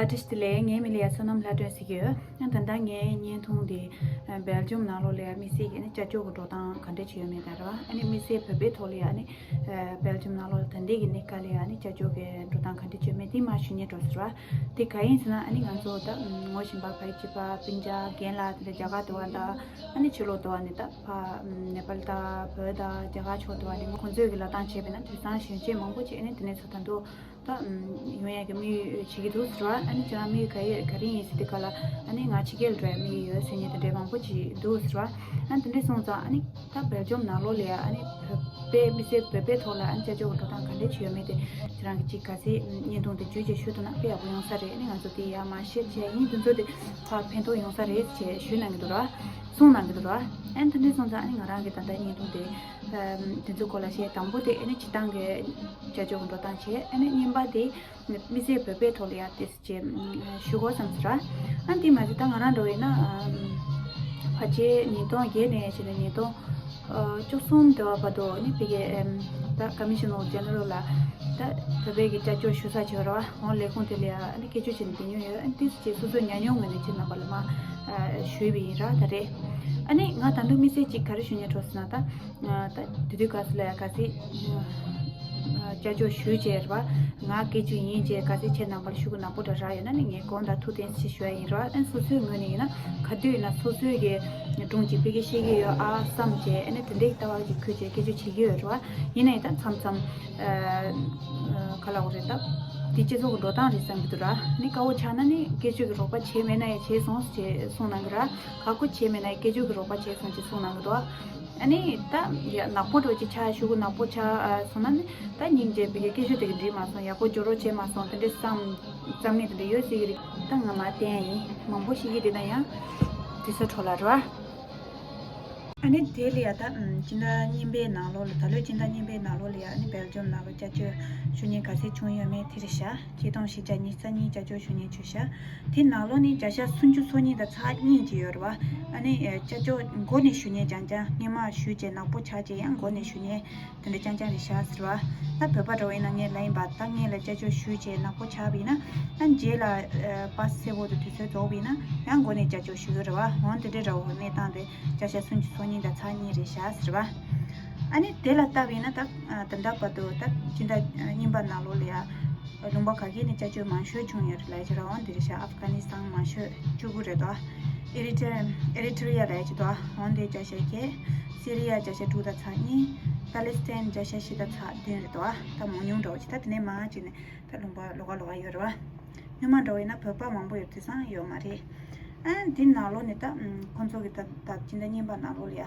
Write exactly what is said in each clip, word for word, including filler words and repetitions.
བཀྲ་ཤིས་བདེ་ལེགས། ངའི་མིང་ལ་ཡ་བསོད་ནམས་ལྷ་སྒྲོན་ཟེར་གྱི་ཡོད། ཨ་ད་ལྟ་ངའི་བརྙན་ཐུང་འདི་ཨ་སྦེལ་ཇམ་ནང་ལོགས་ལ་ཡ་དམིགས་བསལ་གྱི་ཨ་ནི་ཅ་ཅོ་གི་འགྲོ་སྟངས་ག་འདྲ་ཅིག་ཡོད་མེད་དང་རེད་བ། ཨ་ནི་དམིགས་བསལ་བོད་པའི་ཐོག་ལ་ཡ་ཨ་ནི་ཨ་སྦེལ་ཇམ་ནང་ལོགས་ལ་ད་ལྟའི་གི་གནས་སྐབས་ལ་ཡ་ཨ་ནི་ཅ་ཅོ་གི་འགྲོ་སྟངས་ག་འདྲ་ཅིག་ཡོད་མེད་དེ་མར་ཞུ་སྙིང་འདོད་ཟེར་བ། དེ་ག་ཡིན་ཟེར་ན་ཨ་ནི་ང་ཚོ་ད་ངོ་ཤེས་པ་ཕ་ཡུལ་གཅིག་པ་སྤུན་ཀྱག་རྒན་ལགས་དེ་འདྲ་རྒྱ་གར་དུ་བ་དང་ཨ་ནི་ཕྱི་ལོགས་དུ་བ་ནས་ད་ཕ་ནེ་པཱལ་དང་བོད་དང་རྒྱ་གར་ཕྱོགས་དུ་བ་ནས་ཁོང་ཚོས་གི་ལབ་སྟངས་བྱས་པས་ན་དེང་སང་གཞོན་སྐྱེས་མང་པོ་ཅིག་ཨ་ནི་དེ་ནས་ཚོ་ད་དུང་ད་ཡོང་ཡག་གི་དམིགས་ཡུལ་བྱེད་ཀྱི་འདུག་ཟེར་བ། ཨ་ནི་ཁྱེད་རང་དམིགས་ཡུལ་ག་ཡོད་ག་རེ་ཡིན་ཟེར་དུས་སྐབས་ལ་ཨ་ནི་ང་ཕྱི་རྒྱལ་འགྲོ་ཡག་དམིགས་ཡུལ་ཡོད་ཟེར་མཁན་དེ་འདྲ་མང་པོ་ཅིག་འདུག་ཟེར་བ། ཨ་ནི་དེ་འདྲ་སོང་ཙང་ཨ་ནི་ད་སྦེལ་ཇམ་ནང་ལོགས་ལ་ཡ་ཨ་ནི་བོད་པའི་མི་སེར་བོད་པའི་ཐོག་ལ་ཨ་ནི་ཅ་ཅོ་གི་འགྲོ་སྟངས་ག་འདྲ་ཅིག་ཡོད་མེད་དེ་ཁྱེད་རང་གི་ཅིག་ག་ཚད་བརྙན་ཐུང་དེ་བརྒྱུད་བྱས་ཞུ་ཐུབ་ན་དཔེ་ཡག་པོ་ཡོང་ས་རེད། ཨ་ནི་ང་ཚོ་དེ་ཡ་མར་ཤེར་བྱས་ཡིན་དེ་ཚོ་དེ་ཕར་ཕན་ཐོགས་ཡོང་ས་རེད་ཅེས་ཞུ་གནང་གི་འདུག་ར། གསུངས་གནང་གི་འདུག་ར། ཨ་ནི་དེ་འདྲ་སོང་ཙང་ཨ་ནི་ང་རང་གི་ད་ལྟ་བརྙན་ཐུང་དེ་དེ་ཚོའི་སྐོར་ལ་བཤད། དང་པོ་དེ་ཨ་ནི་སྤྱིར་བཏང་གི་ཅ་ཅོ་གི་འགྲོ་སྟངས་བྱས། ཨ་ནི་གཉིས་པ་དེ་དམིགས་བསལ་བོད་པའི་ཐོག་ལ་ཡ་དེ་ཅེས་ཞུ་དགོས་བསམ་ཟེར་ར། ཨ་ནི་དེ་མ་ཟད་ད་ང་རང་འདྲ་བོ་ཡིན་ན་ཕལ་ཆེར་ཉིས་སྟོང་བརྒྱད་ནས་བྱས་ནས་ཉིས་སྟོང་བཅུ་གསུམ་དེ་བ་བར་དུ་ཨ་ནི་ཕ་གི་ད་Commissioner of General ལ་ད་བོད་པའི་གི་ཅ་ཅོ་ཞུ་ས་བྱས་ར་བ། འོང་ལས་ཁུངས་དེ་ལ་ཡ་ཨ་ནི་སྐད་ཆ་བྱས་ནས་བསྡད་མྱོང་ཡོད། ཨ་ནི་དེ་ཅེས་སོ་སོའི་ཉམས་མྱོང་ངོས་ནས་ཁྱེད་རྣམ་པ་ལ་མ་ཞུས་པ་ཡིན་ར། ད་རེད། ཨ་ནི་ང་ད་དུང་དམིགས་བསལ་གཅིག་ག་རེ་ཞུ་སྙིང་འདོད་ཟེར་ན་ད། ད་དེ་དུས་སྐབས་སུ་ལ་ཡ་ག་ཚད་ཅ་ཅོ་ཞུས་བྱས་ར་བ། ང་སྐད་ཆ་ཡིན་བྱས་ག་ཚད་ཁྱེད་རྣམ་པ་ལ་ཞུ་གི་ནག་པོ་འདྲ་རག་ཡོད་ན་ནི་ངས་དགོངས་དག་ཐུགས་བདེན་ཞེས་ཞུ་ཡ་ཡིན་ར་བ། ཨ་ནི་སོ་སོའི་ངོས་ནས་ཡིན་ན་ག་དུས་ཡིན་ན་སོ་སོའི་གི་སྒྲུང་ཅིག་ཕ་གི་ཤེས་ཀྱི་ཡོད་ཨ་བསམ་བྱས། ཨ་ནི་དེ་འདྲའི་ལྟ་བ་ཅིག་འཁོད་བྱས་སྐད་ཆ་བྱེད་ཀྱི་ཡོད་ར་བ། ཡིན་ན་ཡང་ད་མཚམས་མཚམས་ག་ལ་འོ་རེད་ད། དེ་སྤྱི་ཚོགས་ཀྱི་འགྲོ་སྟངས་རེད་བསམ་གྱི་འདུག་ར། ནི་དཀའ་བོ་ཆགས་ན་ནི་སྐད་ཆ་གི་རོགས་པ་བྱས་མེད་ན་ཡང་བྱས་སོང་ཞེས་གསུངས་གནང་གི་ར། ཁག་པོ་བྱས་མེད་ན་ཡང་སྐད་ཆ་གི་རོགས་པ་བྱས་སོང་ཅེས་གསུངས་གནང་གི་འདུག་ཨ་ནི་ད་ཡ་ནག་པོ་འདྲ་ཅིག་ཆགས་ཞུ་གི་ནག་པོ་ཆགས་སོང་ན་ནི་ད་སྙིང་རྗེ་བའི་སྐད་ཆ་དེ་གི་འགྲིག་མ་སོང་། ཡག་པོ་སྦྱོར་རོགས་བྱས་མ་སོང་། དེ་འདྲའི་བསམ་བསམ་ནས་དེ་འདྲ་ཡོད་སྲིད་ཀྱི་རེད། ད་ང་མ་བསྟན་ཡིན། མང་པོ་ཞིག་གིས་དེ་ན་ཡང་དུས་ཚོད་འཕྲོ་བརླག་ར། ཨ་ནི་དེ་ལ་ཡ་ད་སྤྱི་ཟླ་གཉིས་པའི་ནང་ལོགས་ལ་ད་ལོའི་སྤྱི་ཟླ་གཉིས་པའི་ནང་ལོགས་ལ་ཡ་ཨ་ནི་སྦེལ་ཇམ་ནང་ལོགས་ཅ་ཅོ་ཞུ་མཁན་ག་ཚད་བྱུང་ཡོད་མེད་དེ་རེད་ཤག་ཆིག་སྟོང་བཞི་བརྒྱ་ཉི་ཤུ་རྩ་གཉིས་ཅ་ཅོ་ཞུ་མཁན་བྱུང་ཤག་དེ་ནང་ལོགས་ནས་བརྒྱ་ཆ་སུམ་ཅུ་སོ་གཉིས་དང་ཚེག་གཉིས་ཅིག་ཡོད་རེད་བ། ཨ་ནི་ཅ་ཅོ་མགོ་ནས་ཞུ་མཁན་རྐྱང་རྐྱང་། སྔོན་མ་ཞུས་བྱས་ནག་པོ་ཆགས་བྱས་ཡང་མགོ་ནས་ཞུ་མཁན་དེ་འདྲ་རྐྱང་རྐྱང་རེད་ཤག་ཟེར་བ། ད་བོད་པ་འདྲ་བོ་ཡིན་ན་ངས་ལབ་ཡིན་པ། ད་སྔོན་ལ་ཅ་ཅོ་ཞུས་བྱས་ནག་པོ་ཆགས་པ་ཡིན་ན་ཨ་རྗེས་ལ་པ་སེ་བོ་དུ་དུས་ཚོད་རྫོགས་པ་ཡིན་ན་ཡང་མགོ་ནས་ཅ་ཅོ་ཞུ་གི་རེད་བ། འོང་དེ་འདྲའི་འདྲ་བོ་གནས་སྟངས་དེ་བརྒྱ་ཆ་སུམ་ཅུ་སོ་གཉིས་དང་ཚེག་གཉིས་རེད་ཤག་ཟེར་བ། ཨ་ནི་དེ་ལ་ལྟ་བ་ཡིན་ན་ད་ད་ལྟ་བར་དུ་ད་སྤྱི་ཟླ་གཉིས་པ་ནང་ལོགས་ལ་ཡ་ལུང་པ་ག་གེ་ནས་ཅ་ཅོ་མང་ཤོས་བྱུང་ཡོད་རེད་ལབ་ཀྱི་རེད། འོང་དེ་རེད་ཤག་ཨབ་གྷ་ནི་སི་ཐན་མང་ཤོས་བཅུ་དགུ་རེད་དོ། ཨེ་རི་ཊི་ཨེ་རི་ཊི་རི་ཡ་ལབ་ཀྱི་འདུག་འོང་དེ་བརྒྱ་ཆ་བརྒྱད། སི་རི་ཡ་བརྒྱ་ཆ་དྲུག་དང་ཚེག་གཉིས། པ་ལེ་སི་ཐན་བརྒྱ་ཆ་བཞི་དང་ཚེག་བདུན་རེད་དོ། ད་མང་ཉུང་འདྲ་བོ་ཅིག་ད་དེ་ནས་མང་ཅིག་ནས་ད་ལུང་པ་ལོགས་ཀ་ལོགས་ཀ་ཡོད་རེད་བ། སྔོན་མ་འདྲ་བོ་ཡིན་ན་བོད་པ་མང་པོ་ཡོད་དུས་ཙང་ཡོད་མ་རེད། ཨ་འདི་ནང་ལོགས་ནས་ད་ཁོང་ཚོ་གི་ད་ད་སྤྱི་ཟླ་གཉིས་པ་ནང་ལོགས་ལ་ཡ་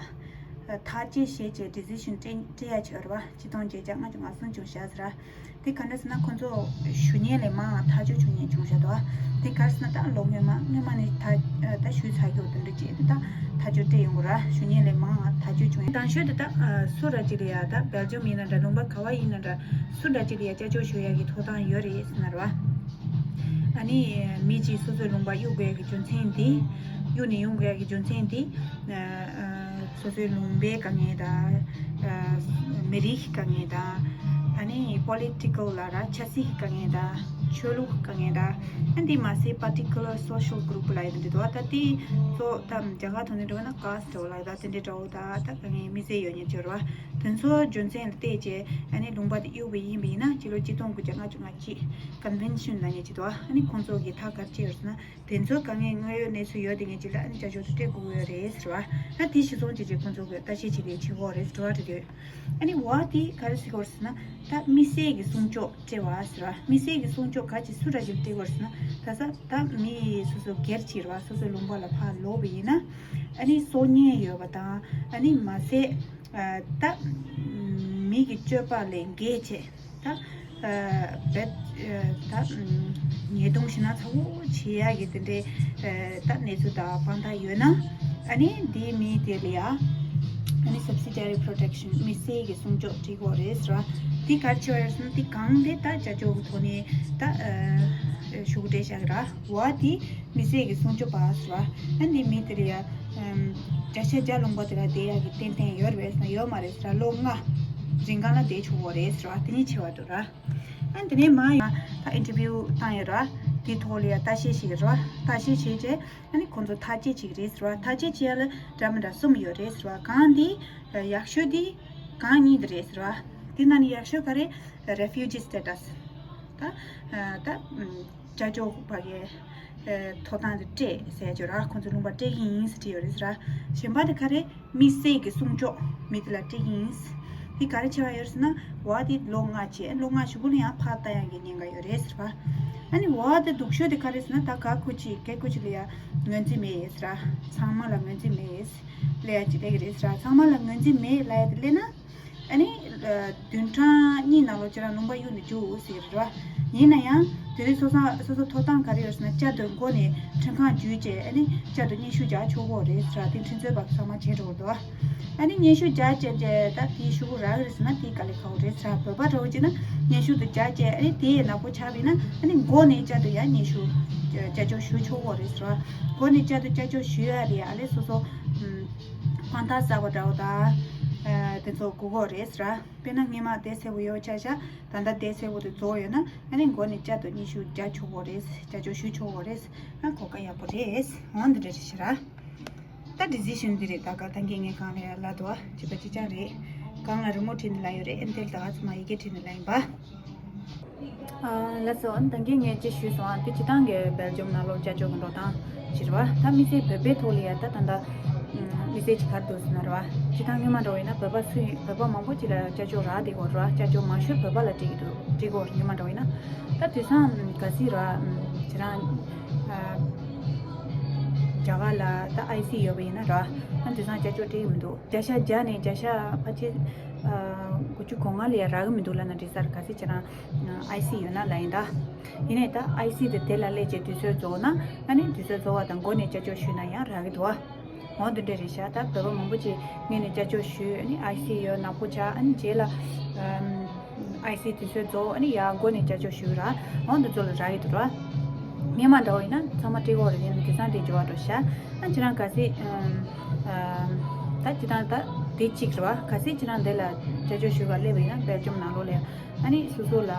ཐག་བཅད་བྱས་བྱས་ཌི་སི་ཤན་སྤྲད་སྤྲད་ཡ་བྱས་རེད་བ། ཆིག་སྟོང་བརྒྱད་བརྒྱ་ལྔ་བཅུ་ང་གསུམ་བྱུང་ཤག་ཟེར་ར། དེ་ག་འདྲ་ཟེར་ན་ཁོང་ཚོ་ཞུ་མཁན་ལས་མང་ཐག་གཅོད་བྱུང་མཁན་བྱུང་ཤག་འདུག་དེ་ག་རེ་ཟེར་ན་ད་ལོ་སྔོན་མ་སྔོན་མ་ནས་ད་ད་ཞུས་ཚར་གྱི་འོ་དེ་འདྲ་བྱས་ད་ཐག་གཅོད་སྤྲད་ཡོང་གི་ར། ཞུ་མཁན་ལས་མང་ཐག་གཅོད་བྱུང་། དང་ཤོས་དེ་ད་སུ་ར་ཅིག་ལ་ཡ་ད་སྦེལ་ཇམ་ཡིན་ན་འདྲ་ལུང་པ་ག་བ་ཡིན་ན་འདྲ་སུ་འདྲ་ཅིག་ལ་ཡ་ཅ་ཅོ་ཞུ་ཡ་གི་ཐོབ་ཐང་ཡོད་རེད་ཟེར་ན་ར་བ། ཨ་ནི་མི་གཅིག་སོ་སོའི་ལུང་པ་གཡུག་དགོས་ཡ་གི་རྒྱུ་མཚན་དེ་གཡུག་ནས་ཡོང་དགོས་ཡ་གི་རྒྱུ་མཚན་དེ། སོ་སོའི་ལུང་པའི་དཀའ་ངལ་དང་། མི་རིགས་དཀའ་ངལ་དང་། ཨ་ནི་པོ་ལི་ཊི་ཀལ་ལ་ར་ཆབ་སྲིད་ཀྱི་དཀའ་ངལ་དང་། ཆོས་ལུགས་ཀྱི་དཀའ་ངལ་དང་། ཨ་འདི་མ་ཟད་particular social group ལ་ཡོད་འདུག་ད་དེ་ཚོ་ད་རྒྱ་གར་ཐོག་ནས་འགྲོ་ན་ཀཱསི་ཊི་ལ་ད་དེ་འདྲའི་འདྲ་བོ་ད་ད་དཀའ་ངལ་དམིགས་བསལ་ཡོད་མཁན་ཅིག་རེད་བ། དེ་ཚོ་རྒྱུ་མཚན་ལ་བལྟས་བྱས་ཨ་ནི་ལུང་པ་དེ་གཡུག་པ་ཡིན་པ་ཡིན་ན་སྤྱི་ལོ་གཅིག་སྟོང་དགུ་བརྒྱ་ལྔ་བཅུ་ང་གཅིག་Convention ལབ་མཁན་ཅིག་འདུག་ཨ་ནི་ཁོང་ཚོ་གིས་ད་ག་རེ་བྱས་ཡོད་ཟེར་ན། དེ་ཚོ་དཀའ་ངལ་དངོས་ཡོད་གནས་ཚུལ་ཡོད་དེ་ངས་ཅི་ལ་ཨ་ནི་ཅ་ཅོ་དེ་སྤྲད་དགོས་ཀྱི་ཡོད་རེད་ཟེར་བ། ཨ་དེ་གཞི་བཟུང་བྱས་རྗེས་ཁོང་ཚོ་གིས་ལྟ་ཞིབ་བྱེད་ཀྱི་བྱེད་དགོས་རེད་ཟེར་བ་རེད་དེ། ཨ་ནི་བ་དེ་ག་རེ་ཟེར་དགོས་ཟེར་ན་ད་དམིགས་བསལ་གྱི་སྲུང་སྐྱོབ་སྤྲད་པ་ཟེར་བ། དམིགས་བསལ་གྱི་སྲུང་སྐྱོབ་ག་ཅི་སུ་འདྲ་ཞིག་སྤྲད་དགོས་ཟེར་ན་ད་ས་ད་མི་སོ་སོ་སྒེར་གྱིས་རེད་བ། སོ་སོའི་ལུང་པ་ལ་ཕར་ལོག་པ་ཡིན་ན་ཨ་ནི་སྲོག་ཉེན་ཡོད་པ་དང་ཨ་ནི་མ་ཟད་ད་མི་གི་སྤྱོད་པ་ལས་འགལ་བྱས། ད་བེད་ད་ཉེས་རྡུང་ཞེ་ན་ཚ་བོ་བྱེད་ཡག་གི་དེ་འདྲའི་ད་གནས་ཚུལ་དང་དཔང་རྟགས་ཡོད་ན་ཨ་ནི་དེའི་མི་དེ་ལ་ཡ་ཨ་ནི་Subsidiary Protection དམིགས་བསལ་གྱི་སྲུང་སྐྱོབ་སྤྲད་དགོས་རེད་ཟེར་བ། དེ་ག་རེ་བྱེད་པ་རེད་ཟེར་ན་དེ་གང་དེ་ད་བྱ་སྤྱོད་ཀྱི་ཐོག་ནས་ད་ཞུ་གི་སྤྲད་བཞག་གི་ར་བ་དེ། དམིགས་བསལ་གྱི་སྲུང་སྐྱོབ་པ་ཟེར་བ། ཨ་ནི་མི་དེ་ལ་ཡ་བརྒྱ་ཆ་བརྒྱ་ལུང་པ་དེ་ལ་བསྡད་ཡག་གི་ཏན་ཏན་ཡོད་རེད་ཟེར་ན་ཡོད་མ་རེད་ཟེར་ར། ལོ་ལྔ་རིང་གང་ལ་བསྡད་ཆོག་གི་རེད་ཟེར་བ་དེ་གཉིས་ཆེ་བ་འདུག་ར། ཨ་ནི་དེ་ནས་མ་ཡ་ད་ཨིན་ཊར་བིའུ་བཏང་ཡོད་ར། དེའི་ཐོག་ལ་ཡ་ལྟ་བཤལ་བྱེད་ཀྱི་རེད་བ། ལྟ་བཤལ་བྱས་རྗེས་ཨ་ནི་ཁོང་ཚོ་ཐག་གཅོད་བྱེད་ཀྱི་རེད་ཟེར་བ། ཐག་གཅོད་བྱེད་ཡ་ལ་འདྲ་མི་འདྲ་གསུམ་ཡོད་རེད་ཟེར་བ། གང་དེ་ཡག་ཤོས་དེ་གང་གཉིས་དེ་རེད་ཟེར་བ། དེ་ནང་ནས་ཡག་ཤོས་ག་རེ། refugee status། ད་ད་ཅ་ཅོ་བ་གའི་ཐོབ་ཐང་དེ་སྤྲད་ཟེར་ཡ་ཅིག་ཡོད་ར། ཁོང་ཚོ་ལུང་པ་སྤྲད་ཀྱི་ཡིན་ཟེར་བྲིས་ཡོད་རེད་ཟེར་ར། གཞན་པ་དེ་ག་རེ། མི་བསད་ཀྱི་སྲུང་སྐྱོབ་མི་དེ་ལ་སྤྲད་ཀྱི་ཡིན། དེ་ག་རེ་བྱས་པ་ཡོད་ཟེར་ན། བ་དེ་ལོ་ལྔ་བྱས། ལོ་ལྔ་གཞུག་གུ་ལ་ཡང་ཕར་ལྟ་ཡག་གི་ཉེན་ཁ་ཡོད་རེད་ཟེར་བ། ཨ་ནི་བ་དེ་སྡུག་ཤོས་དེ་ག་རེ་ཟེར་ན། ད་ག་ཁུ་ཅི་གེ་ཁུ་ཅི་ལ་ཡ་ངོས་འཛིན་མེད་ཟེར་བ། ཚང་མ་ལ་ངོས་འཛིན་མེད་ལབ་ཡ་ཅིག་སླེབས་ཀྱི་རེད་ཟེར་བ། ཚང་མ་ལ་ངོས་འཛིན་མེད་ལབ་ཡ་དེ་སླེབས་ན། ཨ་ནི་བདུན་ཕྲག་གཉིས་ནང་ལོགས་ཁྱེད་རང་ལུང་པ་གཡུག་ནས་རྒྱུགས་ཟེར་རེད་བ། ཡིན་ན་ཡང་དེ་རིང་སོ་སོ་སོ་སོ་ཐོབ་ཐང་ག་རེ་ཡོད་ཟེར་ན། བསྐྱར་དུ་མགོ་ནས་ཁྲིམས་ཁང་བརྒྱུད་བྱས་ཨ་ནི་བསྐྱར་དུ་སྙན་ཞུ་རྒྱག་ཆོག་གི་རེད་ཟེར་བ། དེ་ཁྲིམས་རྩོད་པ་ཚང་མ་བྱས་འགྲོ་གི་འདུག་ཨ་ནི་སྙན་ཞུ་རྒྱག་བྱས་བྱས་ད་དེའི་ཤོག་གུ་རག་གི་རེད་ཟེར་ན། དེ་དཀའ་ལས་ཁག་པོ་རེད་ཟེར་བ། བོད་པ་འདྲ་བོ་བྱས་ན་སྙན་ཞུ་དེ་རྒྱག་བྱས་ཨ་ནི་དེ་ཡི་ནག་པོ་ཆགས་པ་ཡིན་ན། ཨ་ནི་མགོ་ནས་བསྐྱར་དུ་ཡང་སྙན་ཞུ་བསྐྱར་བཅོས་ཞུ་ཆོག་གི་རེད་ཟེར་བ། མགོ་ནས་བསྐྱར་དུ་བསྐྱར་བཅོས་ཞུ་ཡ་དེ་ཨ་ལས་སོ་སོ་དཔང་རྟགས་གསར་པ་འདྲ་བོ་དང་དེ་ཚོ་དགོས་ཀྱི་རེད་ཟེར་བ། དཔེར་ན་སྔོན་མ་བསྡད་ཚར་བ་ཡོད་ཆ་བཞག་ད་ལྟ་བསྡད་ཚར་བ་དེ་རྫོགས་ཡོད་ན། ཨ་ནི་མགོ་ནས་བསྐྱར་དུ་སྙན་ཞུ་རྒྱག་ཆོག་གི་རེད། བསྐྱར་བཅོས་ཞུ་ཆོག་གི་རེད། ཨ་གོ་སྐབས་ཡག་པོ་རེད། འོ་འདི་འདྲ་རེད་ཤག་ར། ད་decision འདི་རེད། ད་ག་ད་གིན་ངས་གང་ལ་ཡ་ལབ་འདུག་ཨ། བྱས་པ་གཅིག་རྐྱང་རེད། གང་ལ་རི་མོ་བྲིས་ནས་ལབ་ཡོད་རེད། ཨ་ནི་དེ་ལ་ད་ག་ཚང་མ་ཡི་གེ་བྲིས་ནས་ལབ་ཡིན་པ། ཨ་ལགས་སོ། ཨ་ནི་ད་གིན་ངས་ཅིག་ཞུས་སོང་ཨ། དེ་སྤྱིར་བཏང་གི་སྦེལ་ཇམ་ནང་ལོགས་བསྐྱར་བཅོས་ཀྱི་འགྲོ་སྟངས་ཅིག་རེད་བ། ད་དམིགས་བསལ་བོད་པའི་ཐོག་ལ་ཡ་ད་ད་ལྟ་དམིགས་བསལ་ཅིག་ག་རེ་འདུག་ཟེར་ན་རེད་བ། སྤྱིར་བཏང་སྔོན་མ་འདྲ་བོ་ཡིན་ན་བོད་པ་སུ་ཡིན། བོད་པ་མང་པོ་ཅིག་ལ་བསྐྱར་བཅོས་རག་བསྡད་ཀྱི་ཡོད་རེད་བ། བསྐྱར་བཅོས་མང་ཤོས་བོད་པ་ལ་སྤྲད་ཀྱི་འདུག་སྤྲད་ཀྱི་ཡོད་རེད། སྔོན་མ་འདྲ་བོ་ཡིན་ན། ད་དུས་སང་གལ་སྲིད་རེད་བ། ཁྱེད་རང་ཨ་རྒྱ་གར་ལ་ད་ཨའི་སི་ཡོད་པ་ཡིན་ན་རེད་བ། ཨ་དུས་སང་བསྐྱར་བཅོས་སྤྲད་ཀྱི་མི་འདུག་བརྒྱ་ཆ་བརྒྱ་ནས་བརྒྱ་ཆ་ཕལ་ཆེར་ཨ་དགུ་བཅུ་གོ་ལྔ་ལ་ཡ་རག་གི་མི་འདུག་ལབ་ན་འགྲིག་ས་རེད། གལ་སྲིད་ཁྱེད་རང་ཨའི་སི་ཡོད་ན་ལབ་ཡིན་ད། ཡིན་ནའི་ད་ཨའི་སི་དེ་དེ་ལ་སླེབས་རྗེས་དུས་ཚོད་རྫོགས་ན། ཨ་ནི་དུས་ཚོད་རྫོགས་པ་དང་མགོ་ནས་བསྐྱར་བཅོས་ཞུས་ན་ཡང་རག་གི་འདུག་བ། འོ་འདི་འདྲ་རེད་ཤག་ད་བོད་པ་མང་པོ་ཅིག་སྔོན་ནས་བསྐྱར་བཅོས་ཞུས། ཨ་ནི་ཨའི་སི་ཡོད་ནག་པོ་ཆགས། ཨ་ནི་རྗེས་ལ་ཨམ་ཨའི་སི་དུས་ཚོད་རྫོགས། ཨ་ནི་ཡར་མགོ་ནས་བསྐྱར་བཅོས་ཞུས་ར། འོ་འདི་ཚོ་ལ་རག་གི་འདུག་ར། སྔོན་མ་འདྲ་བོ་ཡིན་ན་ཚང་མ་སྤྲད་ཀྱི་ཡོད་རེད། ཡིན་ནའི་དེང་སང་དེ་འགྱུར་བ་འགྲོ་ཤག་ཨ་ཁྱེད་རང་གལ་སྲིད་ཨམ་ཨམ་ད་སྤྱིར་བཏང་ད་དེ་གཅིག་རེད་བ། གལ་སྲིད་ཁྱེད་རང་འདི་ལ་བསྐྱར་བཅོས་ཞུ་ག་སླེབས་པ་ཡིན་ན་སྦེལ་ཇམ་ནང་ལོགས་ལ། ཨ་ནི་སོ་སོ་ལ་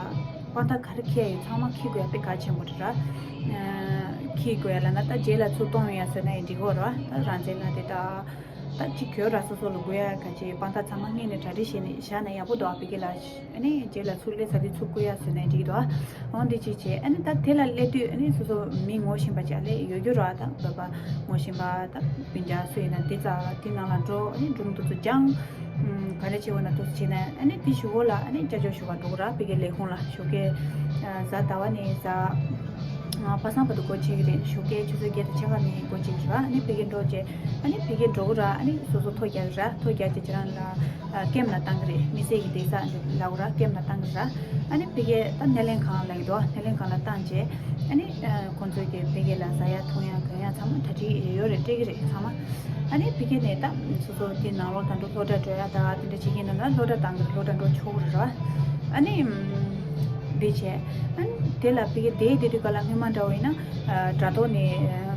དཔང་རྟགས་ག་རེ་འཁྱེར་ཡོད་ཚང་མ་འཁྱེར་དགོས་ཡ་དཔེ་གལ་ཆེན་པོ་རེད་ར། ཨ་འཁྱེར་དགོས་ཡ་ལབ་ན་ད་རྗེས་ལ་ཚུར་གཏོང་ཡ་བཟོས་ན་ཡང་འགྲིག་གི་རེད་བ། ད་རང་བཙན་ལ་དེ་ད་ད་གཅིག་གྱོད་ར་སོ་སོ་ལ་དགོས་ཡ་ག་ཅིག་དཔང་རྟགས་ཚང་མ་སྔོན་ནས་གྲ་སྒྲིག་བྱས་ནས་བཞག་ན་ཡག་པོ་འདུག་ཨ་ཕ་གི་ལ། ཨ་ནི་རྗེས་ལ་ཚུར་སླེབས་ཚར་དུས་ཚུར་བསྐུར་ཡ་བཟོས་ན་ཡང་འགྲིག་འདུག་ཨ། འོ་འདི་གཅིག་བྱས། ཨ་ནི་ད་དེ་ལ་སླེབས་དུས་ཨ་ནི་སོ་སོ་མི་ངོ་ཤེས་པ་ཅིག་ཨ་ལས་ཡོད་རྒྱུ་ར། ད་བོད་པ་ངོ་ཤེས་པ་ད་སྤུན་ཀྱག་སུ་ཡིན་ན་དེ་ཙ་དེ་ནང་ལ་འགྲོ། ཨ་ནི་སྒྲུང་དེ་ཚོ་སྦྱང་། ག་རེ་བྱེད་དགོས་ན་དེ་ཚོ་བྱས་ན། ཨ་ནི་དེ་གཞུག་གུ་ལ་ཨ་ནི་བསྐྱར་བཅོས་ཞུ་ག་འགྲོ་གི་ར། ཕ་གིའི་ལས་ཁུངས་ལ། ཞོགས་ཀས་གཟའ་ཟླ་བ་ནས་གཟའ་པ་སངས་བར་དུ་སྒོ་ཕྱེ་གི་རེད། ཞོགས་ཀས་ཆུ་ཚོད་བརྒྱད་དང་ཕྱེད་ཀ་ནས་སྒོ་ཕྱེ་གི་ར། ཨ་ནི་ཕ་གི་འགྲོ་རྗེས་ཨ་ནི་ཕ་གི་འགྲོ་གི་ར། ཨ་ནི་སོ་སོ་ཐོ་རྒྱག་གི་ར། ཐོ་རྒྱག་རྗེས་ཁྱེད་རང་ལ་ཀེམ་ལ་བཏང་གི་རེད། དམིགས་བསལ་གྱི་བསྡད་ས་འདི་ལབ་དགོས་ར། ཀེམ་ལ་བཏང་གི་ར། ཨ་ནི་ཕ་གི་ད་སྣེ་ལེན་ཁང་ལབ་ཀྱི་འདུག་སྣེ་ལེན་ཁང་ལ་བཏང་རྗེས་ཨ་ནི་ཁོང་ཚོས་ཀྱི་ཕ་གི་ལ་ཟ་ཡ་འཐུང་ཡ་གོན་ཡ་ཚང་མ་གྲ་སྒྲིག་ཡོད་རེད། སྤྲད་ཀྱི་རེད་ཚང་མ། ཨ་ནི་ཕ་གི་ནས་ད་སོ་སོ་དེ་ནང་ལོགས་ད་འགྲོ་སློབ་གྲྭ་འགྲོ་ཡ་ད་དེ་འདྲ་བྱེད་ཀྱི་ཡིན་ན་སློབ་གྲྭ་བཏང་གི་རེད། སློབ་གྲྭ་འགྲོ་ཆོག་གི་རེད་ར། ཨ་ནི་འདི་བྱས། ཨ་ནི་དེ་ལ་ཕ་གི་དེ་དེ་དུས་ག་ལ་སྔོན་མ་འདྲ་བོ་ཡིན་ན་དྲ་ཐོག་ནས་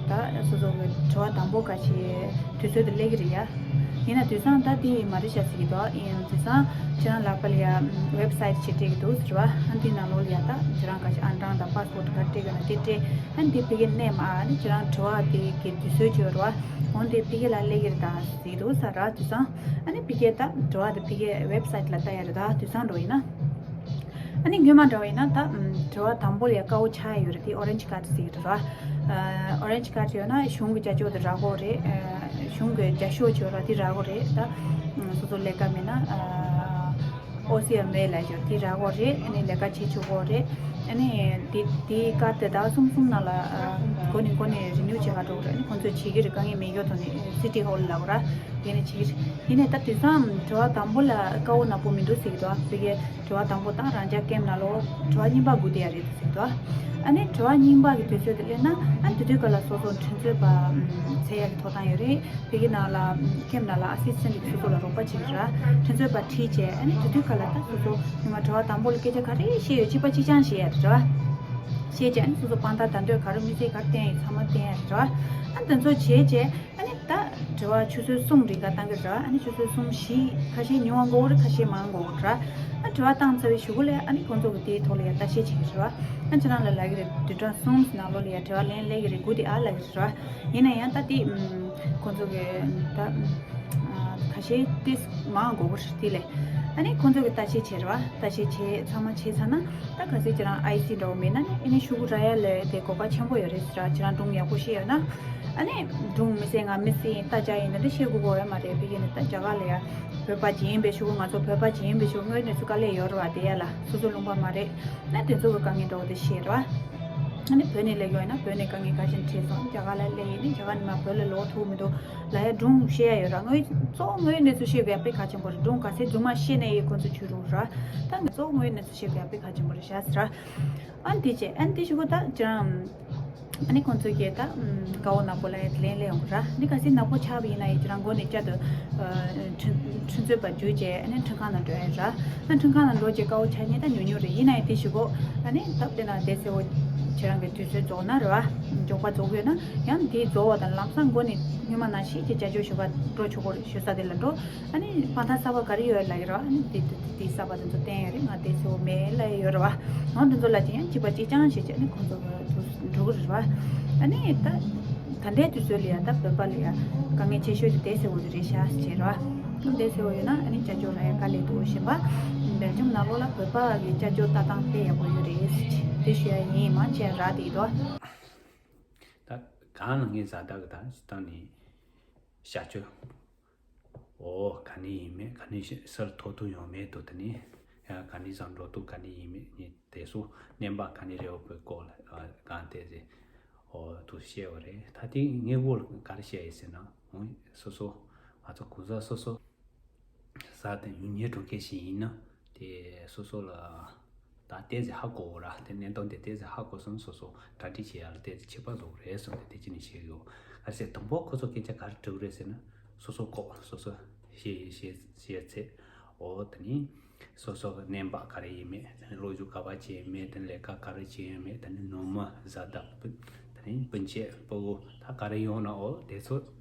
ད་སོ་སོ་གི་དྲི་བ་དང་པོ་ག་ཅིག་དུས་ཚོད་དུ་སླེབས་ཀྱི་རེད་ཡ། ཡིན་ན་དུས་སང་ད་དེ་མ་རེད་ཤག་ཟེར་གྱི་འདུག་ཡིན་དུས་སང་ཁྱེད་རང་ལག་པ་ལ་ཡ་ཝེབ་སའིཊ་ཅིག་སྤྲད་ཀྱི་འདུག་ཟེར་བ། ཨ་འདི་ནང་ལོགས་ལ་ཡ་ད་ཁྱེད་རང་ག་ཅིག་ཨང་གྲངས་དང་པ་སི་པོར་ཊི་ག་སྤྲད་དགོས་ན་དེ་སྤྲད། ཨ་འདི་ཕ་གིར་མནན་མ། ཨ་ནི་ཁྱེད་རང་དྲི་བ་དེ་གི་དུས་ཚོད་ཅིག་ཡོད་རེད་བ། འོ་འདི་ཕ་གི་ལ་སླེབས་ཀྱི་རེད་ད་ཟེར་གྱི་འདུག་ས་ར། དུས་སང་ཨ་ནི་ཕ་གི་ད་དྲི་བ་དེ་ཕ་གི་ཝེབ་སའིཊ་ལ་ལྟ་ཡ་རེད་ད། དུས་སང་འགྲོ་ཡིན་ན། ཨ་ནི་སྔོན་མ་འདྲ་བ་ཡིན་ན་ད་དྲི་བ་དང་པོ་ལ་ཡ་དཀར་པོ་ཆགས་ཡ་ཡོད་རེད། དེ་ཨོ་རེན་ཇི་ཀར་ཌི་ཟེར་གྱི་རེད་བ། ཨོ་རེན་ཇི་ཀར་ཌི་ཡོད་ན་གཞུང་གི་བྱ་སྤྱོད་དེ་རག་གི་རེད། གཞུང་གི་བྱ་སྤྱོད་ཅིག་ཡོད་ར། དེ་རག་གི་རེད་ད། སོ་སོ་ལས་ཀ་མེད་ན། ཨོ་སི་ཨེམ་ཨེ་ལབ་ཡོད། དེ་རག་གི་རེད། ཨ་ནི་ལས་ཀ་བྱེད་ཆོག་གི་རེད། ཨ་ནི་དེ་དེ་ཀར་དེ་ཟླ་གསུམ་གསུམ་ནང་ལ་ཨ་འགོ་ནས་འགོ་ནས་རི་ནིའུ་བྱེད་ག་འགྲོ་གི་རེད། ཨ་ནི་ཁོང་ཚོས་བྱེད་ཀྱི་རེད། དཀའ་ངལ་མེད་ཡོད་དོ་ནི་སི་ཊི་ཧོལ་ལ་ལབ་དགོས་ར། དེ་ནས་བྱེད་ཀྱི་རེད། ཡིན་ནའི་ད་དུས་སང་དྲི་བ་དང་པོ་ལ་དཀའ་བོ་ནག་པོ་མི་འདུག་ཟེར་གྱི་འདུག་ཨ་ཕ་གིའི་དྲི་བ་དང་པོ་དང་རང་ཅག་ཀེམ་ནང་ལོགས་དྲི་བ་གཉིས་པ་སྒུག་བསྡད་ཡ་རེད་ཟེར་གྱི་འདུག་ཨ་ནི་དྲི་བ་གཉིས་པ་གི་དུས་ཚོད་དེ་སླེབས་ན་ཨ་དེ་དུས་ག་ལ་སོ་སོ་ཁྲིམས་རྩོད་པ་འཚོལ་ཡ་གི་ཐོབ་ཐང་ཡོད་རེད། ཕ་གི་ནང་ལ་ཀེམ་ནང་ལ་ཨ་སི་སི་ཊེན་ཊི་གི་སོ་སོ་ལ་རོགས་པ་བྱེད་ཀྱི་ར། ཁྲིམས་རྩོད་པ་ཁྲིད་བྱས་ཨ་ནི་དེ་དུས་ག་ལ་ད་སོ་སོ་ཉི་མ་དྲི་བ་དང་པོ་ལ་སྐད་ཆ་ག་རེ་བཤད་ཡོད་གཅིག་པ་གཅིག་རྐྱང་བཤད་ཡ་དེ་རེད་བ། བྱས་རྗེས་ཨ་ནི་སོ་སོ་དཔང་རྟགས་བརྡ་འདོད་ག་རེ་དམིགས་བསལ་ག་རེ་བསྟན་ཡོད་ཚང་མ་བསྟན་ཡ་རེད་བ། ཨ་ནི་དེ་ཚོ་བྱས་རྗེས་ཨ་ནི་ད་དྲི་བ་ཆུ་ཚོད་གསུམ་རིང་ག་བཏང་གི་རེད་བ། ཨ་ནི་ཆུ་ཚོད་གསུམ་བཞི་ཁ་ཤས་ཉུང་བ་འགོར་རེད། ཁ་ཤས་མང་འགོར་རེད། ཨ་དྲི་བ་བཏང་ཚར་བའི་གཞུག་གུ་ལ་ཨ་ནི་ཁོང་ཚོ་གི་དེའི་ཐོག་ལ་ཡ་ལྟ་བཤལ་བྱེད་ཀྱི་རེད་བ། ཨ་ཁྱེད་རང་ལ་ལབ་ཀྱི་རེད། བདུན་ཕྲག་གསུམ་ནང་ལོགས་ལ་ཡ་དྲི་བ་ལན་སླེབས་ཀྱི་རེད། དགུ་དེ་ཨ་ལབ་ཀྱི་རེད་བ། ཡིན་ན་ཡང་ད་དེ་ཁོང་ཚོ་གི་ད་ཁ་ཤས་དེ་མང་འགོར་གྱི་རེད། དེ་ལས་ཨ་ནི་ཁོང་ཚོ་གི་ལྟ་བཤལ་བྱེད་རེད་བ། ལྟ་བཤལ་བྱེད་ཚང་མ་བྱས་ཚར་ན་ད་གལ་སྲིད་ཁྱེད་རང་ཨའི་སི་འདྲ་བོ་མེད་ན་ནི་ཨ་ནི་ཤོག་གུ་རག་ཡ་ལས་དེ་གོ་སྐབས་ཆེན་པོ་ཡོད་རེད་ཟེར། ཁྱེད་རང་སྒྲུང་ཡག་པོ་ཤེས་ཡོད་ན། ཨ་ནི་སྒྲུང་མི་སེར་ང་མི་སེར་ཡིན་ལྟ་རྒྱ་ཡིན་ན་འདི་ཤེས་དགོས་ཀྱི་ཡོད་མ་རེད། ཕ་གི་ནི་ད་རྒྱ་གར་ལ་ཡ་བོད་པ་ཅིག་ཡིན་པའི་ཤོག་གུ། ང་ཚོ་བོད་པ་ཅིག་ཡིན་པའི་ཤོག་གུ་དངོས་གནས་སུ་དཀའ་ལས་ཡོད་རེད་བ། དེ་ཡ་ལ་སོ་སོ་ལུང་པ་མ་རེད། ན་དེ་ཚོ་གི་དཀའ་ངལ་འདྲ་བོ་དེ་ཤེས་རེད་བ། ཨ་ནི་བོད་ནས་སླེབས་ཡོང་ཡིན་ན་བོད་ནས་དཀའ་ངལ་ག་རེ་བྱས་འཕྲད་སོང་། རྒྱ་གར་ལ་སླེབས་ཡིན་ནི་རྒྱ་གར་ནས་མར་བོད་ལ་ལོག་ཐུབ་མི་འདུག་ལབ་ཡ་སྒྲུང་བཤད་ཡ་ཡོད་ར། དངོས་གཙོ་བོ་དངོས་གནས་ཚུལ་བཤད་དགོས་ཡ་དཔེ་གལ་ཆེན་པོ་རེད། སྒྲུང་ག་ཚད་རྫུན་མ་བཤད་ནས་ཡིན་ཁོང་ཚོ་བྱུས་རུང་ར། ད་ང་གཙོ་བོ་དངོས་གནས་ཚུལ་བཤད་དགོས་ཡ་དཔེ་གལ་ཆེན་པོ་རེད་ཤག་ཟེར་ར། ཨ་ནི་དེ་བྱས་ཨ་ནི་དེ་ཞུ་གོ་ད་ཅང་། ཨ་ནི་ཁོང་ཚོས་ཀྱིས་ད་དཀར་པོ་ནག་པོ་ལ་ཡ་དེ་ལན་སླེབས་ཡོང་གི་ར། ཨ་ནི་གལ་སྲིད་ནག་པོ་ཆགས་པ་ཡིན་ན་ཡིན་ཁྱེད་རང་མགོ་ནས་བསྐྱར་དུ་ཨ་འཕྲིན་འཕྲིན་རྩོད་པ་བརྒྱུད་བྱས་ཨ་ནི་འཕྲིན་ཁང་ནང་འགྲོ་ཡ་ར། ཨ་འཕྲིན་ཁང་ནང་འགྲོ་རྗེས་དཀར་པོ་ཆགས་ཉེན་ད་ཉུང་ཉུང་རེད། ཡིན་ན་ཡང་དེ་ཞུ་གོ་ཨ་ནི་སྟབས་བདེ་ན་དེ་ཚེ་བོ་ཁྱེད་རང་གི་དུས་ཚོད་རྫོགས་ན་རེད་བ། མགྱོགས་པ་རྫོགས་ཡོད་ན་ཡང་དེ་རྫོགས་པ་དང་ལམ་སང་མགོ་ནས་སྔོན་མ་ནང་བཞིན་གྱི་བཅའ་སྦྱོར་ཞུ་བ་འགྲོ་ཆོག་གོ་རེད། ཞུ་ས་དེ་ལ་འགྲོ། ཨ་ནི་དཔང་རྟགས་གསར་པ་ག་རེ་ཡོད་ལབ་ཡོད་རེད་བ། ཨ་ནི་དེ་དེ་དེ་གསར་པ་དེ་ཚོ་བསྟན་ཡོད་རེད། ང་དེ་ཚེ་བོ་མེད་ལབ་ཡོད་རེད་བ། འོ་དེ་ཚོ་ལ་ཅི་ཡང་གཅིག་པ་གཅིག་རྐྱང་བྱས་བྱས་ཨ་ནི་ཁོང་ཚོ་གི་འགྲོ་གི་རེད་བ། ཨ་ནི་ད་ད་ལྟའི་དུས་ཚོད་ལ་ཡ་ད་བོད་པ་ལ་ཡ་དཀའ་ངལ་ཆེ་ཤོས་དེ་དེ་ཚེ་བོ་དེ་རེད་ཤག་ཟེར་བ། དེ་ཚེ་བོ་ཡོད་ན་ཨ་ནི་བཅའ་སྦྱོར་ལ་ཡ་དཀའ་ལས་འདུག་ཞེས་པ། སྦེལ་ཇམ་ནང་ལོགས་ལ་བོད་པ་གི་བཅའ་སྦྱོར་ལྟ་སྟངས་དཔེ་ཡག་པོ་ཡོད་རེད་ཟེར་གྱི་དེ་ཞུ་ཡ་ཡིན། མང་ཆེ་རག་བསྡད་ཀྱི་འདུག་ད་གང་ལ་ངས་ཟ་ད་གི་ད་ཅི་ད་ནི་བྱ་སྤྱོད། འོ་ག་ནས་ཡིན་མེད་ག་ནས་ཤི་སར་ཐོག་ཐུག་ཡོང་མེད་དོ། དེ་ནས་ཡང་ག་ནས་བཟང་འགྲོ་འདུག་ག་ནས་ཡིན་མེད་ངས་དེ་ཚོ་གནས་བབ་ག་ནས་རེད་འོ་བོད་སྐོར་ལ་གང་དེ་རེད། འོ་དུ་བཤད་བ་རེད། ད་དེ་ངས་འོ་ག་རེ་བཤད་ཡིན་ཟེར་ན་འོ་སོ་སོ་ང་ཚོ་གུ་ས་སོ་སོ་ས་དེ་ཡུལ་ཉེ་འགྲོ་མཁན་ཞིག་ཡིན་ན་དེ་སོ་སོ་ལ། ད་ཏོག་ཙམ་ཧ་གོ་ར། དེ་གནད་དོན་དེ་ཏོག་ཙམ་ཧ་གོ་སོང་། སོ་སོ་གྲ་སྒྲིག་བྱེད་ཡ་ལ་ཏོག་ཙམ་ཁྱད་པར་བཟོ་གི་རེད་གསུངས་ཏེ་དེ་ཅི་ནས་བཤད་ཡོད། གལ་སྲིད་དང་པོ་ཁོ་ཚོ་སྐད་ཆ་ག་རེ་དྲི་གི་རེད་ཟེར་ན་སོ་སོ་ཁོག་སོ་སོ་ཤེས་ཤེས་ཤེས་ཚེ། འོ་དེ་ནི་སོ་སོ་གི་གནས་བབ་ག་རེ་ཡིན་མེད། དེ་ནི་སློབ་སྦྱོང་ག་པར་བྱས་ཡིན་མེད། དེ་ནི་ལས་ཀ་ག་རེ་བྱས་ཡིན་མེད། དེ་ནི་ནོར་མ་བཟའ་ཟླ་སྤུན་དེ་ནི་སྤུན་མཆེད་སྤུ་གུ་ད་ག་རེ་ཡོང་ན་འོ་དེ་ཚོ་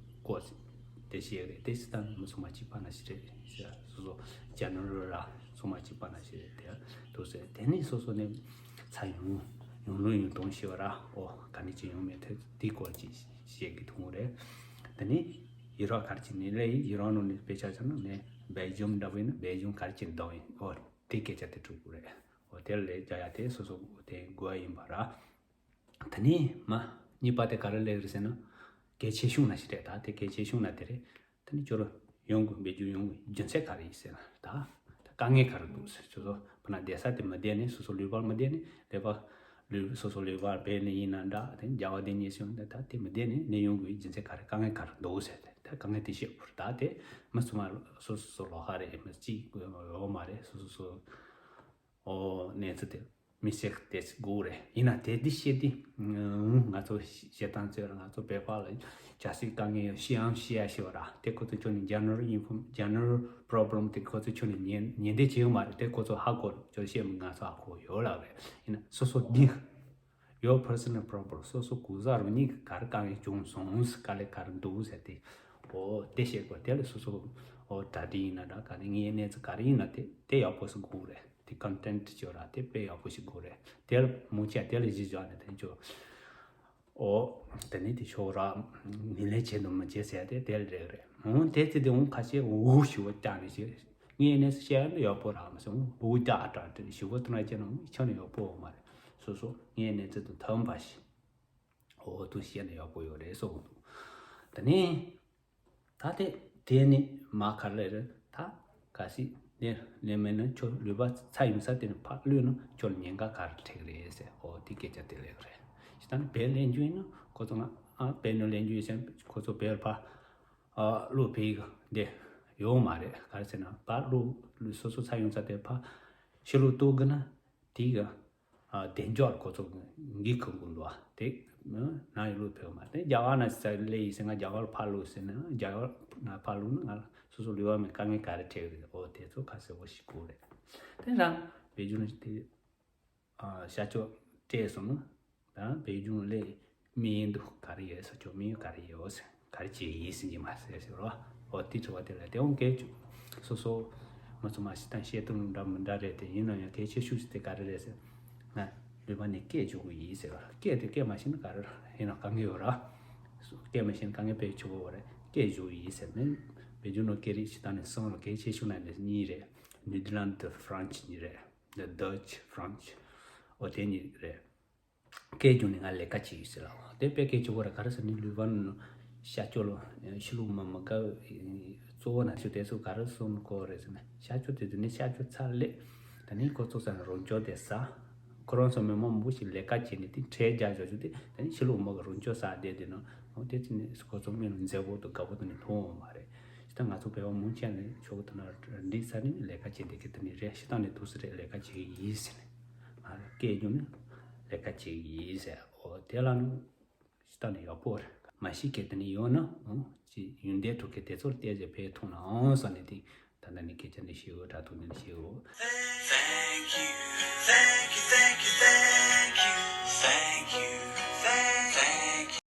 གོ་དེ་བཤད་རེད། དེ་སི་ཏང་མི་ཚང་མ་གཅིག་པ་ན་ཞིག་རེད་ཟེར། སོ་སོ་ཇེ་ནེ་རལ་ར་ཚང་མ་གཅིག་པ་ན་ཞིག་རེད། དེ་འདུག་ཟེར། དེ་ནས་སོ་སོ་ནས་ཚ་ཡོང་ཡོང་ལུགས་ཡོང་དོན་ཤེས་པ་ར། ཨོ་ག་ནས་ཅི་ཡོང་མེད་དེ་དེའི་སྐོར་ཅིག་བཤད་ཀྱི་ཐུང་རེད། དེ་ནས་ཡི་རོགས་ག་རེ་ཅིག་ནས་ལས་ཡི་རོགས་ནང་ནས་དཔེ་ཆ་ཆ་ན་ནས་སྦེལ་ཇམ་འདྲ་བོ་ཡིན་ན་སྦེལ་ཇམ་ག་རེ་ཅིག་འདོགས་ཡིན། ཨོ་དེ་སྐད་ཆ་དེ་དྲུག་པོ་རེད། ཨོ་དེ་ལས་རྒྱག་ཡ་དེ་སོ་སོ་དེ་དགོས་ཡ་ཡིན་པ་ར། དེ་ནས་མ་གཉིས་པ་དེ་ག་རེ་ལབ་རེད་ཟེར་ན། གལ་ཆེ་ཤོས་ན་ཞིག་རེད། ད་དེ་གལ་ཆེ་ཤོས་ན་དེ་རེད། དེ་ནས་ཁྱོད་རང་ཡོང་དགོས་སྦེལ་ཇམ་ཡོང་དགོས་རྒྱུ་མཚན་ག་རེ་ཡིན་ཟེར་ན། ད་ད་དཀའ་ངལ་ག་རེ་འདུག་ཟེར། ཁྱོད་ཚོ་ཕ་ན་བསྡད་ས་དེ་མི་བསྡད་ནས་སོ་སོ་ལུས་པར་མི་བསྡད་ནས་ལུས་པ་ལུས་སོ་སོ་ལུས་པར་བསྡད་ནས་ཡིན་ན་འདྲ། དེ་རྒྱ་གར་བསྡད་ཉེ་ཤོས་འདི་ད་དེ་མི་བསྡད་ནས་ནས་ཡོང་དགོས་རྒྱུ་མཚན་ག་རེ་དཀའ་ངལ་ག་རེ་འདུག་ཟེར། ད་དཀའ་ངལ་དེ་བཤད་དགོས་རེད། ད་དེ་མི་ཚང་མ་སོ་སོ་སོ་ལོགས་ཀ་རེད། མི་གཅིག་ཡོད་མ་རེད། སོ་སོ་སོ། ཨོ་གནས་ཚུལ་དེ་མི་ཤེས་དེ་དགོས་རེད། ཡིན་ན་དེ་འདི་བཤད་དེ་ང་ཚོ་བཤད་སྟངས་ཚོས་ང་ཚོ་བོད་པ་ལ་ཆབ་སྲིད་དཀའ་ངལ་ཡོད་ཤེས་ཡང་ཤེས་ཡ་ཤེས་པ་ར། དེ་ཁོ་ཚོ་ཁྱོན་ནས་ཇེ་ནེ་རལ་ཨིན་ཕོ་ཇེ་ནེ་རལ་པོ་རོབ་ལེམ་དེ་ཁོ་ཚོ་ཁྱོན་ནས་ཉན་ཉན་བསྡད་བྱེད་ཡོད་མ་རེད། དེ་ཁོ་ཚོ་ཧ་གོ་ཁྱོད་བཤད་མི་ང་ཚོ་ཧ་གོ་ཡོད་ལབ་རེད། ཡིན་ན་སོ་སོ་འདི་Your personal problem སོ་སོ་གུ་ས་རུ་ནི་ག་རེ་དཀའ་ངལ་བྱུང་སོང་། དཀའ་ལས་ག་རེ་འདུག་ཟེར་ཏེ། ཨོ་དེ་བཤད་དགོས། དེ་ལ་སོ་སོ་ཨོ་གྲ་སྒྲིག་ཡིན་ན་འདྲ་ག་ནས་ངའི་གནས་ཚུལ་ག་རེ་ཡིན་ན་དེ་དེ་ཡག་པོ་ཞིག་དགོས་རེད། དེ་ཀོན་ཊེན་ཊི་ཅོ་ར་དེ་དཔེ་ཡག་པོ་ཞིག་དགོས་རེད། དེ་ལ་མུ་ཆ་དེ་ལ་གཞི་བཞག་ནས་དེ་ཅོ། ཨོ་དེ་ནི་དེ་ཤོག་ར་ངེས་ལེན་བྱེད་དུ་མི་བྱེད་ཟེར་དེ་དེ་ལ་རེད་རེད། འོང་དེ་ཚེ་དེ་འོང་ཁ་ཤས་འུ་ཞུ་བ་བཏང་ནས་ཞེས་ངའི་གནས་ཚུལ་བཤད་ན་ཡག་པོ་རག་མ་སོང་། འུ་ད་ཨ་ཏྲ་ཏྲ་ཞུ་བ་ཐུ་ན་ཅེ་ན་འུ་ཆ་ནས་ཡག་པོ་འོང་མ་རེད། སོ་སོ་ངའི་གནས་ཚུལ་དུ་ཐམ་པ་ཞིག་ཨོ་དུ་བཤད་ན་ཡག་པོ་ཡོད་རེད་གསུངས་འདུག་དེ་ནས་ད་དེ་དེ་ནི་མ་ག་རེ་རེད། ད་ག་སྲིད་ནས་ནས་མེད་ན་ཁྱོད་ལུས་པ་ཚ་ཡིན་ས་དེ་ནི་ཕར་གློད་ན་ཁྱོད་ཉེན་ཁ་ག་རེ་འཕྲད་ཀྱི་རེད་ཟེར། ཨོ་དེ་སྐད་ཆ་དེ་ལབ་ཀྱི་རེད། ཞེ་ད་ནི་བལ་ལེན་རྒྱུ་ཡིན་ན་ཁོ་ཚོ་ང་ཨ་བལ་ནས་ལེན་རྒྱུ་ཡིན་ཟེར་ཁོ་ཚོ་བལ་ཕར་ཨ་གློད་ཕེབས་ཀྱི་འདི་ཡོད་མ་རེད། ག་རེ་ཟེར་ན་ཕར་གློད་སོ་སོ་ཚ་ཡོང་ས་དེ་ཕར་ཕྱི་ལོགས་གཏོར་གི་ན། དེ་གི་ཨ་བདེ་འཇགས་ཁོ་ཚོ་འགན་ཁུར་དགོས་འདུག་ཨ། དེ་ནང་ཡོད་ལུགས་ཕེབས་མ་དེ་རྒྱ་གར་ན་ས་ལེ་ཡིན་ཟེར་ང་རྒྱ་གར་ཕར་ལུགས་ཟེར་ན་རྒྱ་གར་ན་ཕར་ལུགས་ན་ང་ལ་སོ་སོ་ལུས་པ་མེད་དཀའ་ངལ་ག་རེ་འཕྲད་ཀྱི་རེད། ཨོ་དེ་ཚོ་ཁ་གསལ་པོ་ཞིག་དགོས་རེད། དེ་རང་བེད་སྤྱོད་ནི་དེ་ཨ་བྱ་སྤྱོད་སྤྲད་སོང་ན་ ད་བོད་ལྗོངས་སླེབས་མིན་འདུག་ག་རེ་ཡོད་ས་ཆོག་མིན་ག་རེ་ཡོད་ཟེར། ག་རེ་བྱེད་ཡིན་ཟིན་གྱི་མ་ཟེར་ཟེར་རོ། འོ་དེ་དྲི་བ་དེ་ལ་དེ་འོང་སྐད་ཅུ་སོ་སོ་མ་ཚོ་མ་ཤི་དང་བཤད་སྟངས་འདྲ་མི་འདྲ་རེད། དེ་ཡིན་ན་ཡང་གལ་ཆེ་ཤོས་ཤིག་དེ་ག་རེ་རེད་ཟེར་ན། ལུས་པ་ནས་སྐད་བཅུག་གི་ཡིན་ཟེར་བ། སྐད་དེ་སྐད་མ་ཤེས་ན་ག་རེ་ཡིན་ན་དཀའ་ངལ་ཡོད་ར། སྐད་མ་ཤེས་ན་དཀའ་ངལ་དཔེ་ཆེ་བོ་རེད། སྐད་བཅུག་གི་ཡིན་ཟེར་ནས་བེད་སྤྱོད་ནོར་སྐད་རིགས་ཤི་དང་ནས་གསུམ་ལ་གལ་ཆེ་ཤོས་ན་ནས་གཉིས་རེད། ནིའུ་ཛི་ལན་དུ་ཧྥ་རན་ཆི་གཉིས་རེད། The Dutch French འོ་དེ་གཉིས་རེད། སྐད་རྒྱུགས་ནས་ང་ལས་ཀ་བྱེད་ཡོད་ཟེར་ལ། འོ་དེ་དཔེ་སྐད་ཆེ་བོ་རེད། ག་རེ་ཟེར་ནས་ལུས་པ་ནང་ཤ་སྐྱོ་ལོ་ཤི་ལུགས་མ་མ་དཀའ་གཙོ་བོ་ན་ཆུ་དེ་ཚོ་ག་རེ་སོང་གོ་རེད་ཟེར་ན། ཤ་སྐྱོ་དེ་དུས་ནས་ཤ་སྐྱོ་ཚར་ལེ། ད་ནི་ཁོ་ཚོ་ས་ནས་རོང་ཅོག་དེ་ཟ། ཁོ་རང་ཚོ་མི་མང་མང་པོ་ཞིག་ལས་ཀ་བྱས་ནས་དེ་ཁྲལ་རྒྱག་བཞག་རྒྱུ་དེ་ད་ནི་ཤི་ལུགས་མ་གི་རོང་ཅོག་ཟ་བསྡད་དེ་ནང་འོ་དེ་ཚོ་ནས་ཁོ་ཚོ་མི་ལ་མཛེས་པོ་དང་དགའ་པོ་དང་ནི་མཐོང་འོང་མ་རེད། ཤི་ད་ང་ཚོ་བོད་པ་མང་ཆེ་ནས་ཆོག་ཐུབ་ན་འགྲིག་ས་ནས་ལས་ཀ་བྱེད་བསྡད་མཁན་དེ་ནི་རེད། ཤི་ད་ནས་ཐུགས་སུ་རེད། ལས་ཀ་བྱེད་ཀྱི་ཡིན་ཟེར་ནས། ང་ལ་སྐད་རྒྱུགས་ནས་ལས་ཀ་བྱེད་ཀྱི་ཡིན་ཟེར། འོ་དེ་ལ་ནི་ཤི་ད་ནས་ཡག་པོ་རེད། མ་ཤི་མཁན་དེ་ནི་ཡོད་ན་འོ་ཅི་ཡོན་ཏན་གྲུབ་མཁན་དེ་ཚོར་བལྟས་ཟེར་ཕེ་ཐུག་ན་འོང་ས་ནས་དེ་ད་ལྟ་ནས་སྐད་ཆ་འདི་ཤི་འོ་དྲ་ཐུག་ནས་ཤི་འོ། Thank you.